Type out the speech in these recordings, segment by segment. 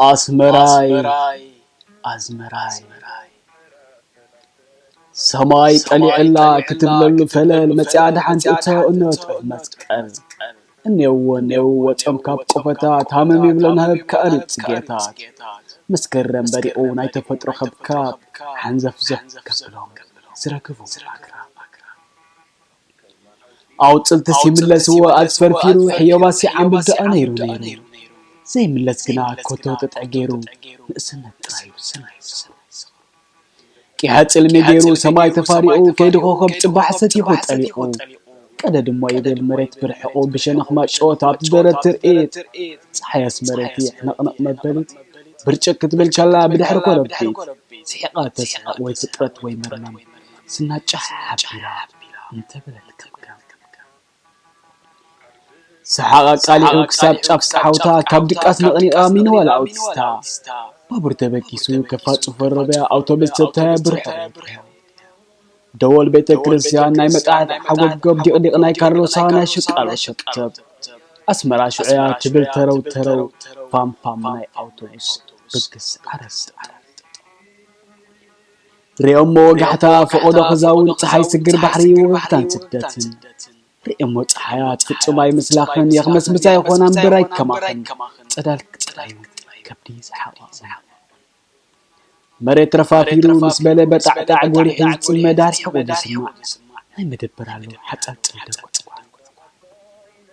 ኣስመራይ ኣስመራይ ሰማይ ቀሊዕላ ክትብለሉ ፈለል መጽያ ደሓን ትእቶ እነትዑ መስቀል እኔው እኔው ወጾም ካብ ቆፈታት ሃመም ይብለን ሃብ ከኣርዩ ጽጌታት መስከረም በሪቑ ናይ ተፈጥሮ ከብካብ ሓንዘፍዘፍ ከብሎም ዝረግቡ ኣግራብ ኣውጽልቲ ሲምለስዎ ኣዝፈርፊሩ ሕዮባ ሲዓምብል ደኣ ነይሩ ነይሩ ዘይምለስ ግና ኮቶ ጥጥዕ ገይሩ ንእስነት ጥራዩ ሰናይ ዝኽሩ ቂሐ ጽልሚ ገይሩ ሰማይ ተፋሪቑ ከይዲ ኮኸብ ጽባሕ ሰቲኹ ጠሊቑ ቀደድ እሞ ይብል መሬት ብርሕቑ ብሸነኽ ማጮት ኣብቲ ደረት ትርኢት ጸሓይ ኣስመረቲ ሕነቕነቕ መበሊት ብርጭቅ ክትብል ከላ ብድሕሪ ኮረብቲ ስሒቓ ተስሕቕ ወይ ፍጥረት ወይ መርመም ስናጫሕ ሓቢራ እንተበለት ከምከም ሰሓቕ ኣቃሊዑ ክሳብ ጫፍ ጸሓውታ ካብ ድቃስ ነቕኒቓ ሚንዋል ኣውቲስታ ባቡር ተበጊሱ ከፋጹ ፈረበያ ኣውቶቡስ ተታያ ብርሑ ደወል ቤተ ክርስቲያን ናይ መጣሕት ሓጎብጎብ ዲቕዲቕ ናይ ካርሎሳ ናይ ሽቃሎ ሸብተብ ኣስመራ ሽዑያ ትብል ተረው ተረው ፋምፋም ናይ ኣውቶቡስ ብግስ ዓረስ ዓረስ ሪኦሞ ወጋሕታ ፈቐዶ ኸዛውን ፀሓይ ስግር ባሕሪ ወገግታን ስደትን ሪኦሞ ፀሓያት ፍጹም ኣይምስላኽን የኽመስምሳ ይኾና እምበር ኣይከማኽን ጸዳል ጥራዩ ከብዲ ዝሓቋቑ መሬት ረፋፊሩ ምስ በለ በጣዕጣዕ ጎሪሑ ዝጽመድ ኣርሒቑ ዝስማዕ ናይ መደበር ኣሎ ሓጻጽ ደቆጽቋ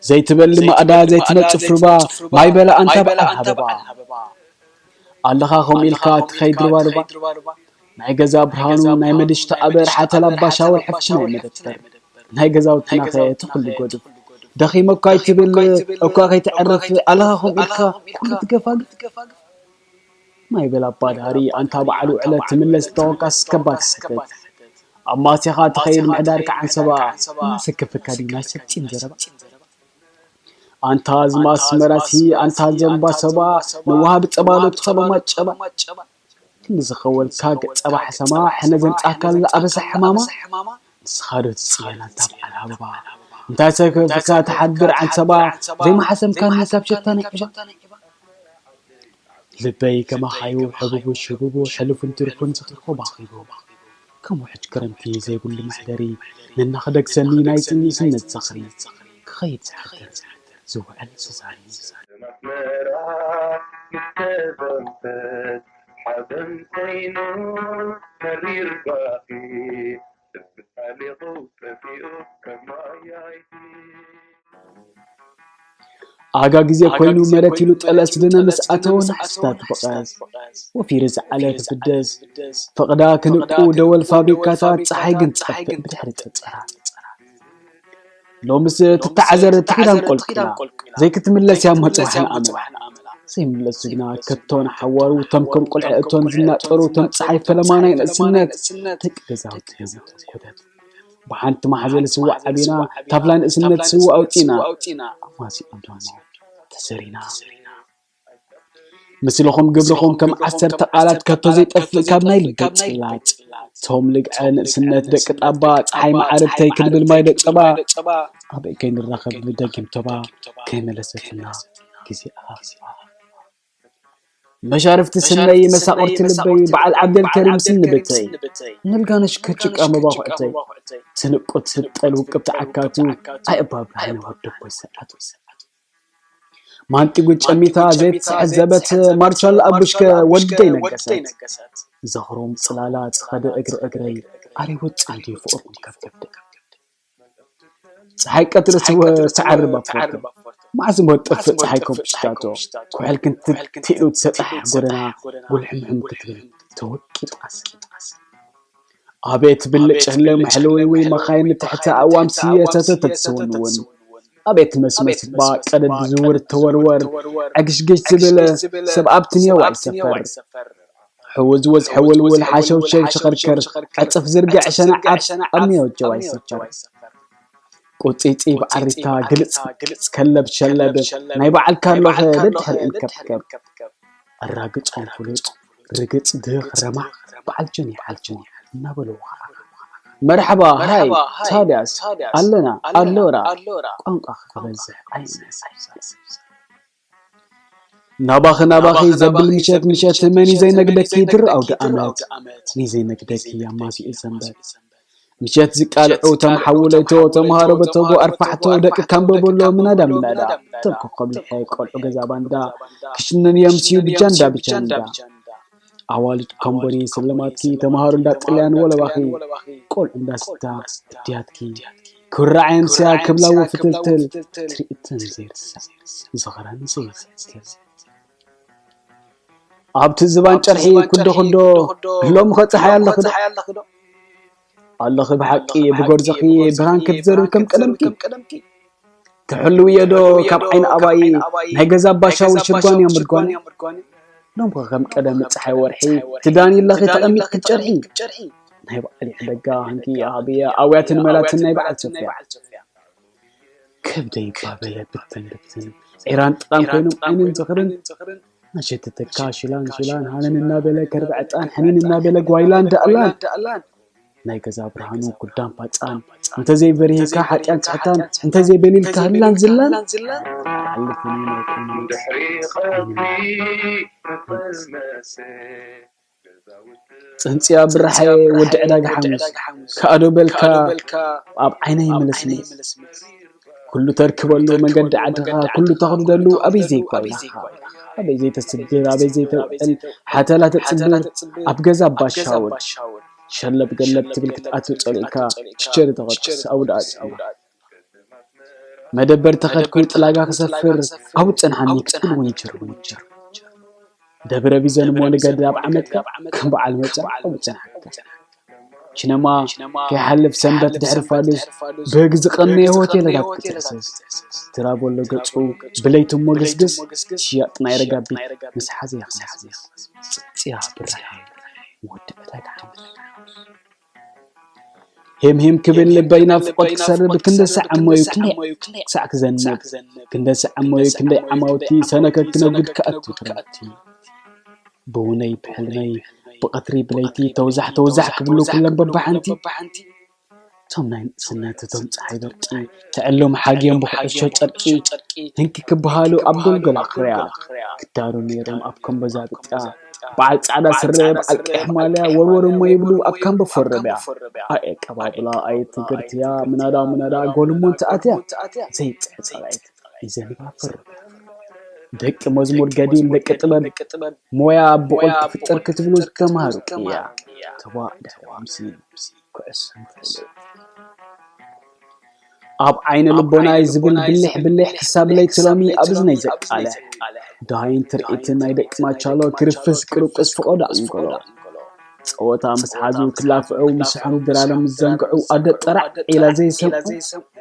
ዘይትበሊ ማእዳ ዘይትነጽፍ ሩባ ማይ በላ ኣንታ በዓል ሃበባ ኣለኻ ከምኡ ኢልካ ትኸይድ ርባርባ ናይ ገዛ ብርሃኑ ናይ መድሽቲ ኣበር ሓተላ ባሻወር ሕፍሽ ናይ መደበር ናይ ገዛውትናኸ እቲ ኩሉ ጎድፍ ደኺመኳ ኣይትብል እኳ ከይትዕርፍ ኣለኻ ከምኡ ኢልካ ኩሉ ትገፋግፍ ማይ በል ኣባ ድሃሪ ኣንታ በዓል ውዕለት ትምለስ ተወቃስ ከባድ ስሕተት ኣብ ማስያኻ ትኸይድ ምሕዳር ከዓንሰባ እናሰከፈካ ድዩ ናይ ሰብ ጺም ዘረባ ኣንታ ዝማስ መራሲ ኣንታ ዘንባ ሰባ ንውሃብ ጸባሎ ትኸሎ ማጨባ ክንዲ ዝኸወልካ ገጸባ ሓሰማ ሕነ ዘምጻካ ዝኣበሰ ሕማማ ንስኻ ዶ ትጽየና እታ በዓል ኣበባ እንታይ ሰከፍካ ትሓድር ዓንሰባ ዘይመሓሰምካኒ ካብ ሸታ ናይ ዕባ ልበይ ከማኻዩ ሕቡቡ ሽቡቡ ሕሉፍን ትርፉን ዝኽርኮ ባኺቡ ከም ውሕጅ ክረምቲ ዘይብሉ መሕደሪ ነናኽደግሰኒ ናይ ጽኒስነት ዝኽሪ ክኸይድ ዝሓድር ዝውዕል ዝዛሪ ኣስመራ ምስ ተዘምተት ሓዘን ኮይኑ መሪር ባኺ ተስፋ ሊቑ ጠፊኡ ከም ማያይቲ ኣጋ ግዜ ኮይኑ መረት ኢሉ ጠለስ ድነ ምስ ኣተወ ናሕስታት ብቐስ ወፊሩ ዝዓለ ክፍደስ ፍቕዳ ክንቁ ደወል ፋብሪካታት ፀሓይ ግን ትጠፍእ ብድሕሪ ፀፀራ ሎምስ ትተዓዘር እቲ ክዳን ቆልቁላ ዘይክትምለስ እያ እሞ ፅባሕ ንኣመላ ዘይምለሱ ግና ከቶ ንሓዋሩ እቶም ከም ቆልዑ እቶን ዝናጠሩ እቶም ፀሓይ ፈለማ ናይ ንእስነት ደቂ ገዛውቲ ህዝቢ ኮተት ብሓንቲ ማሕዘል ስዋ ዓቢና ታፍላ ንእስነት ስዋ ኣውፂና ኣማሲኦም ድማ ተሰሪና ምስልኹም ግብርኹም ከም ዓሰርተ ቃላት ከቶ ዘይጠፍእ ካብ ናይ ልቢ ጽላት ቶም ልግዐ ንእስነት ደቂ ጣባ ፀሓይ መዓርብተይ ክንብል ማይ ደጨባ ኣበይ ከይንራኸብ ንደጊም ቶባ ከይመለሰትና ግዜ ኣሃስባ መሻርፍቲ ስነይ መሳቕርቲ ልበይ በዓል ዓብደልከሪም ስንብተይ ንልጋነሽ ከጭቃ መባኹዕተይ ስንቁት ስጠል ውቅብቲ ዓካቱ ኣይ እባ ብርሃነ ወደቦይ ሰዓቱ ማንጢጉ ጨሚታ ዘይትስሕት ዘበት ማርሻል ኣቡሽከ ወደይ ነገሰት ዘኽሮም ጽላላት ዝኸደ እግሪ እግረይ ኣረ ወጽእ ድዩ ፍቕርኩም ከብከብደ ፀሓይ ቀትሪ ትዓርብ ኣፎቶ መዓስ እሞ ትጠፍእ ፀሓይ ከብሽታቶ ኩሕል ክንትት ኢሉ ትሰጣሕ ጎደና ጉልሕምሕም ክትብል ተወቂጣስ ኣቤት ብልጭ ህለ መሕለዊዊ መኻይን ትሕቲ ኣእዋም ስየ ሰተተት ስውንውን ኣቤት መስመስ ባ ቀደድ ዝውር ተወርወር ዕግሽግሽ ዝብል ሰብ ኣብቲ ኔዋ ይሰፈር ሕውዝውዝ ሕውልውል ሓሸውሸው ሽኽርክር ዕፅፍ ዝርግዕ ሸነዓት ኣብ ኔወጀዋ ይሰፈር ቁፂፂ ብዓሪታ ግልፅ ከለብ ሸለብ ናይ በዓል ካርሎኸ ደድሕር እንከብከብ ኣራግፆም ፍሉጥ ርግፅ ድህኽ ረማዕ በዓል ጆኒ ሓልፎ እናበሉ ከዓ መርሓባ ሃይ ታዲያስ ኣለና ኣሎራ ቋንቋ ክበዝሕ ኣይነሳሳስ ናባኺ ናባኺ ዘብል ምሸት ምሸት መን እዩ ዘይነግደኪ ድር ኣውደ ኣመት። መን እዩ ዘይነግደኪ ኣማሲኡ ሰንበት። ምሸት ዝቃልዑ ተምሓውለይቶ ተምሃሮ በተጎ ኣርፋሕቶ ደቂ ካምበበሎ ምናዳ ምናዳ። ተምኮ ከብልሐ ቆልዑ ገዛ ባንዳ ክሽነን የምስዩ ብጃንዳ ብጃንዳ። ኣዋልድ ኮምቦኒ ስልማትኪ ተምሃሮ እንዳ ጥልያን ወለባኺ ቆልዑ እንዳ ስታ እድያትኪ ክራዓየን ስያ ክብላ ወፍትልትል ትርኢተን ዘይርሳዕ ዝኽረን ዘይዝክር። ኣብቲ ዝባን ጨርሒ ኩዶ ኩዶ ሎምኸ ፀሓይ ኣለኺ ዶ? ኣለኺ ብሓቂ ብጎርዘኺ ብርሃን ክትዘርቢ ከም ቀደምኪ። ትሕልውዮ ዶ ካብ ዓይኒ ኣባይ ናይ ገዛ ባሻውን ሽጓንዮ ምድጓን? ሎምኸ ከም ቀደም ፀሓይ ወርሒ ትዳኒ ኣለኺ ተቐሚጥኪ ጨርሒ። ናይ በዓል ይሕደጋ ህንኪ ኣብየ ኣውያትን መላትን ናይ በዓል ሶፍያ። ከብደይ ባበለ ብትን ብትን ዒራን ጥራን ኮይኖም ዓይንን ዝኽርን ናሸተተካ ሽላን ሽላን ሃነን እናበለ ከርበ ዕጣን ሕኒን እናበለ ጓይላን ዳእላን ናይ ገዛ ብርሃኑ ኩዳን ፋጻን እንተዘይበሪህካ ሓጢኣን ትሕታን እንተዘይበሊልካ ህላን ዝላን ሓልፍኒ ናይ ቀይኒ ድሕሪ ቀትሪ መበስመሰ ጽንጽያ ብራሐ ወዲ ዕዳጋ ሓሙስ ከኣዶ በልካ ኣብ ዓይነይ ምልስምስ ኩሉ ተርክበሉ መገዲ ዓድኻ ኩሉ ተኽድደሉ ኣበይ ዘይኳይናኻ ኣበይ ዘይተስድር ኣበይ ዘይተውዕል ሓተላ ተጽብር ኣብ ገዛ ባሻውል ሸለብ ገለብ ትብል ክትኣቱ ጸሊእካ ችቸሪ ተቐጭስ ኣውዳኣ ጸማ መደበር ተኸድኩ ጥላጋ ክሰፍር ኣብኡ ጸንሓኒ ክትብል ወንጀር ወንጀር ደብረ ቢዘን እሞ ንገድል ኣብ ዓመትካ ከም በዓል መጸ ኣብኡ ጸንሓካ ሽነማ ከይሓልፍ ሰንበት ድሕሪ ፋዱስ ብህግ ዝቐነየ ሆቴል ኣዳት ክትሕስስ ትራቦሎ ገጹ ብለይቲ እሞ ግስግስ ሽያጥ ናይ ረጋቢት ምስ ሓዘ ይኽስስ ጽያ ብራኸ ወዲ ዕዳጋ ሓሙስ ሄምሄም ክብል ልበይ ናፍቆት ክሰርብ ክንደ ሳዕ እሞዩ ክንደይ ክሳዕ ክዘንብ ክንደ ሳዕ እሞዩ ክንደይ ዓማውቲ ሰነከ ክነጉድ ክኣቱ ክረምቲ ብውነይ ብሕልመይ ብቐትሪ ብለይቲ ተውዛሕ ተውዛሕ ክብሉ ኩሎም በባሓንቲ እቶም ናይ ንእስነት እቶም ፀሓይ በርቂ ትዕሎም ሓግዮም ብኩዕሾ ጨርቂ ህንኪ ክበሃሉ ኣብ ጎልጎል ኣኽርያ ክዳሩ ነይሮም ኣብ ኮምቦዛ ብጥያ በዓል ጻዕዳ ስረ በዓል ቀይሕ ማልያ ወርወር እሞ ይብሉ ኣብ ካምቦ ፈረብያ ኣየቀባብላ ኣየትግርትያ ምናዳ ምናዳ ጎልሞ እንትኣትያ ዘይፅዕፃላይት ይዘንባ ፈረብያ ደቂ መዝሙር ገዲም ደቂ ጥበብ ሞያ ብቑል ክፍጠር ክትብሉ ዝተምሃሩ ቅያ ተባዕ ድሕሪ ኣምሲ ኩዕሶ ኣብ ዓይነ ልቦናይ ዝብል ብልሕ ብልሕ ክሳብ ለይቲ ሎሚ ኣብ እዝነይ ዘቃልሕ ደሃይን ትርኢትን ናይ ደቂ ማቻሎ ክርፍስ ቅርቁስ ፍቖዶ ኣንጎሎ ጸወታ ምስ ሓዙ ክላፍዑ ምስሖም ድራሮም ዝዘንግዑ ኣደ ጠራዕ ዒላ ዘይሰምዑ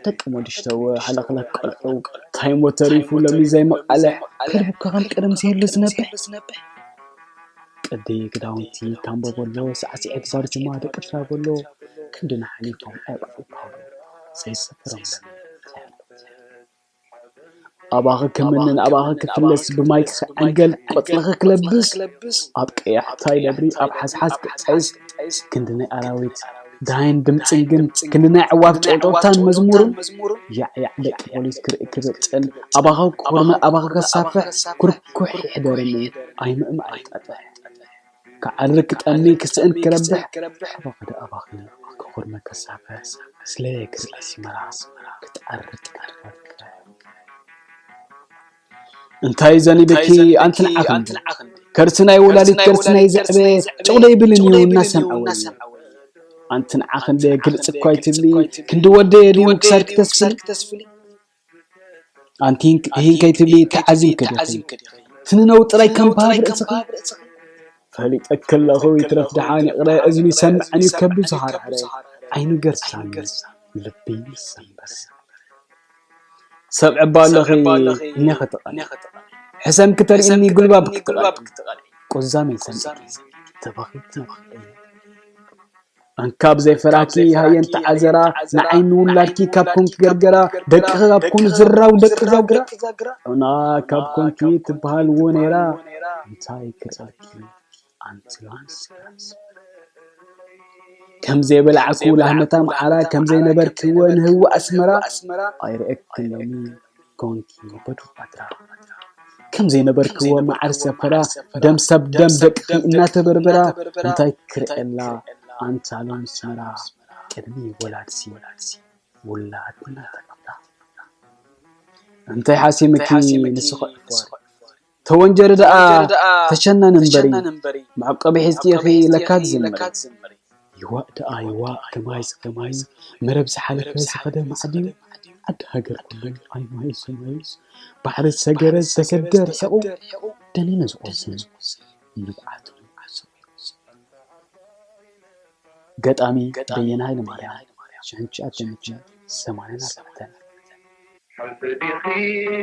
ደቂ ሞዲሽተወ ሃለኽለክ ቆልዑ ታይሞ ተሪፉ ሎሚ ዘይመቓልሕ ከልብካ ከም ቀደም ዘይህሉ ዝነብሕ ቅዲ ክዳውንቲ ካምቦ በሎ ሳዕስዒት ባርጅማ ደቂ ትራበሎ ክንድና ሓሊፎም ኣይበዓል ፓውሎ ዘይሰፈሮም ኣባኺ ክምንን ኣባኺ ክፍለስ ብማይ ክዕንገል ቆጽልኺ ክለብስ ኣብ ቀያሕታይ ነብሪ ኣብ ሓስሓስ ክጣይስ ክንዲ ናይ ኣራዊት ዳይን ድምፅን ግን ክንዲ ናይ ዕዋፍ ጨውጨውታን መዝሙርን ያዕያዕ ደቂ ፖሊስ ክርኢ ክብጥን ኣባኻ ክኹርመ ኣባኻ ከሳፍሕ ኩርኩሕ ይሕደርኒ ኣይምእም ኣይጣጥሕ ክዓሪ ክጠሚ ክስእን ክረብሕ ኣባኻ ደኣ ኣባኺ ክኹርመ ከሳፍሕ ስለ ክርኢ ኣስመራ ክትዓሪ ትዓርፈር እንታይ ዘኒድኪ ኣንቲ ንዓኺ ከርሲ ናይ ወላዲት ከርሲ ናይ ዘዕበየ ጭቕ ደይብልን እዩ እናሰምዐወ ኣንቲ ንዓኺ እንደ ግልፂ እኳ ኣይትብሊ ክንዲ ወደየ ድዩ ክሳድ ክተስፍሊ ኣንቲ ሂን ከይትብሊ ተዓዚምኪ ዲኺ ትንነው ጥራይ ከም ባህር ርእስኺ ፈሊጠኪ ኣለኹ ይትረፍ ደሓን ይቕረ እዝኒ ይሰምዐን እዩ ከብዱ ዝሃርሃረ ዓይኒ ገርሳን ልቢ ይሰንበስ ሰብ ዕባ ኣለኺ እኒኺ ትቐኒ ሕሰም ክተርእኒ ጉልባብ ክትቐኒ ቁዛመይ ሰምዒ ተባኺ ትነኽእኒ እንካብ ዘይፈራኪ ሃየን ተዓዘራ ንዓይ ንውላድኪ ካብ ኮንኪ ገርገራ ደቅኺ ካብ ኮኑ ዝራው ደቂ ዛግራ ዑና ካብ ኮንኪ ትበሃል እዎ ነይራ እንታይ ክርእየኪ ኣንቲ ከም ዘይበላዕኩ ላህመታ መዓራ ከም ዘይነበርክዎ ንህዊ ኣስመራ ኣይርእየክን ሎሚ ኮንኪ በዱ ባትራ ከም ዘይነበርክዎ መዓር ሰፈራ ደም ሰብ ደም ደቂ እናተበርበራ እንታይ ክርእየላ ኣንታ ሎም ኣስመራ ቅድሚ ወላድሲ ውላድ እናተቐብራ እንታይ ሓሲምኪ ንስኺ ዕፉር ተወንጀሪ ደኣ ተሸነን እምበሪ መዕቆቢ ሒዝኪ ኢኺ ለካ ትዝምሪ ይዋእ ደኣ ይዋእ ከማይ ከማይ መረብ ዝሓለፈ ዝኸደ ማዕድዩ ዓዲ ሃገር ኩሉ ኣይማይ ሰማይ ባሕሪ ዝሰገረ ዝተሰደ ርሒቑ ደኒኑ ዝቖስን ንብዓቱ ገጣሚ በየነ ሃይለማርያም ሽሕን ትሽዓተ ሚእትን ሰማንያን ኣርባዕተን ሓንቲ ዲኺ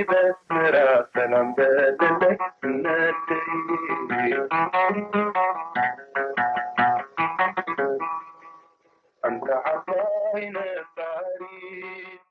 በስመራ ሰላም በለለይ እነደይ ኣንታ ዓባይ ነፋሪት